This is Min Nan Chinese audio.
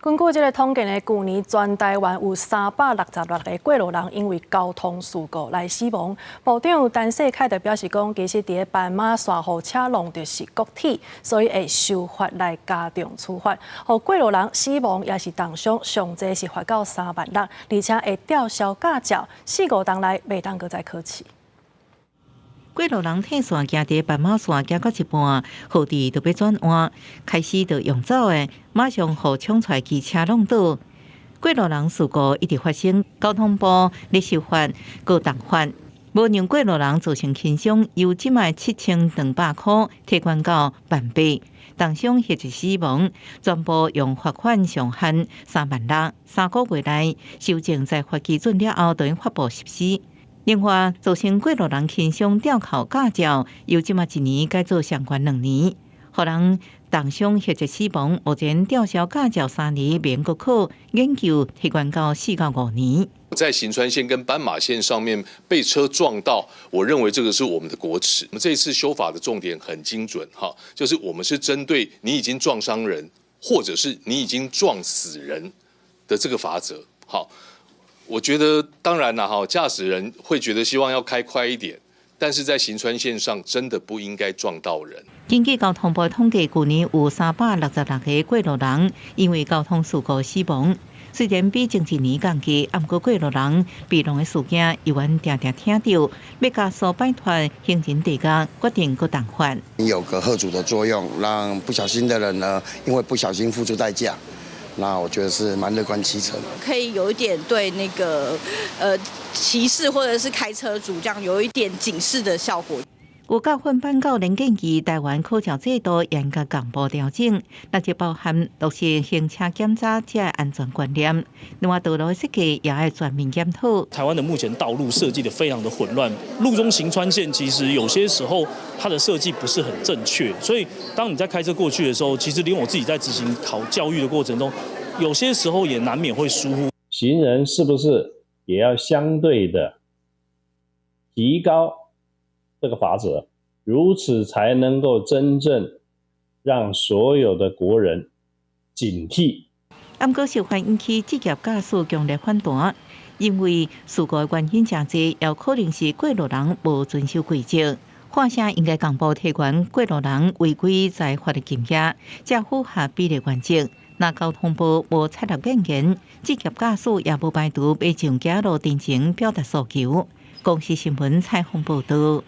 根據這个統計呢，舊年全台灣有366個過路人因為交通事故來死亡。部長陳世凱就表示講，其實佇咧斑馬線予車挵著是國鐵，所以會修法來加重處罰。予過路人死亡抑是重傷，上濟是罰到3萬6，而且會吊銷駕照，四五冬內袂當閣再考試。過路人退線行佇斑馬線行到一半，號誌就欲轉彎，開始就用走的，馬上予衝出來機車挵倒。過路人事故一直發生，交通部咧修法，閣重罰，無讓過路人造成輕傷，由這擺7200箍提懸到18,000，重傷或者死亡，全部用罰款上限3萬6，3個月內修正裁罰基準了後，就會發布實施。另外，造成過路人輕傷吊扣駕照，由這擺一年改做相關2年；予人重傷或者死亡，目前吊銷駕照3年免閣考，研究提懸到4到5年。在行穿線跟斑馬線上面被車撞到，我認為這個是我們的國恥。我們這次修法的重點很精準，哈，就是我們是針對你已經撞傷人，或者是你已經撞死人的這個罰則，好。我覺得當然啦，哈，駕駛人會覺得希望要開快一點，但是在行穿線上真的不應該撞到人。根據交通部統計，舊年有366個過路人因為交通事故死亡。雖然比前一年降低，毋過過路人被挵的事件猶原定定聽著，欲加速擺脫行人地獄，決定閣重罰。有個嚇阻的作用，讓不小心的人呢，因為不小心付出代價。那我覺得是蠻樂觀其成，可以有一點對那個騎士或者是開車主這樣有一點警示的效果。有教訓辦教練建議台灣考照制度嚴格同步調整，那就包含落實行車檢查這安全觀念。另外，道路設計也愛全面檢討。台灣的目前道路設計得非常的混亂，路中行穿線其實有些時候它的設計不是很正確，所以當你在開車過去的時候，其實連我自己在執行考教育的過程中，有些時候也難免會疏忽。行人是不是也要相對的提高這個罰則，如此才能夠真正讓所有的國人警惕。毋過，受罰引起職業駕駛強烈反彈，因為事故原因誠濟，有可能是過路人無遵守規則。看聲應該同步提懸過路人違規裁罰的金額，才符合比例原則。若交通部無採納建言，職業駕駛也無排除欲上街路陳情表達訴求。公視新聞採訪報導。